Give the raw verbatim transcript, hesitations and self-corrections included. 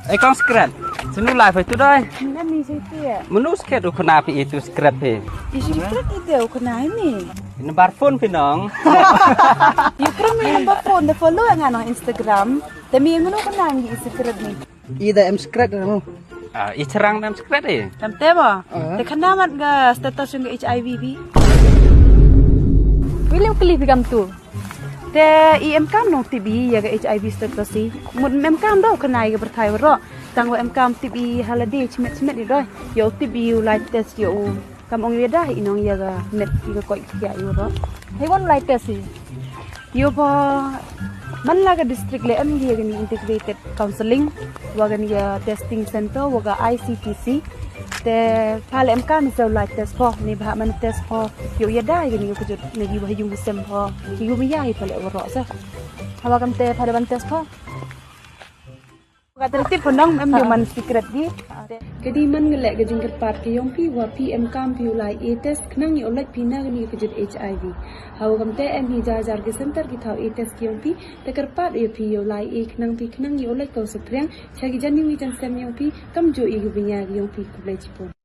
Ei kong Skret, snu lai phi tu doi. Ngan ni siti ya. Menu Skret u khana phi itu Skret phi. Isi Skret ite u khana ini. Number phone phi nong. Yu krum ni number phone, the follow nga nong Instagram. Te mi menu khana ngi isi Skret ni. Ida em Skret mo. Ah, i cherang em Skret eh. Tam te mo. Te khana mat ga status yung H I V bi. Wili u kli phi kam tu. Te i em kam nong tip i ya ga H I V status i. Mut em kam do khana i ga berthai waro. Tang wa em kam tip i halade chimet chimet i do. Yo tip i u lai test yo u. Kam ong ya da i nong ya ga met i ga koi ya i waro. Hei wan lai test i. Yo ba man la ga district le em ya ga ni integrated counseling wa ga ni ya testing center wa ga I C T C. Te pha le em kam i sa u lai test pho ni ba man test pho. Yo ya da i ga ni yo kujut ni gi wa yung sem pho. Ki yu mi ya i pha le waro sa. Hawa kam te pha le ban test pho. Ka tip pho nong em yo man Skret di. Ka di man ngi leh ka jingkyrpad ka yong phi wa phi em kam phi u lai e test khnang ïoh lait phi na kani ka jut H I V. Hawa kam te em hi jar jar ki center ki thaw e test ki yong phi te kyrpad ïa phi ïoh lai e khnang phi khnang ïoh lait ka u sathriang cha ki jan yong ki jan sem yong phi kam jo i ki binya ki yong phi. Khublei chipon.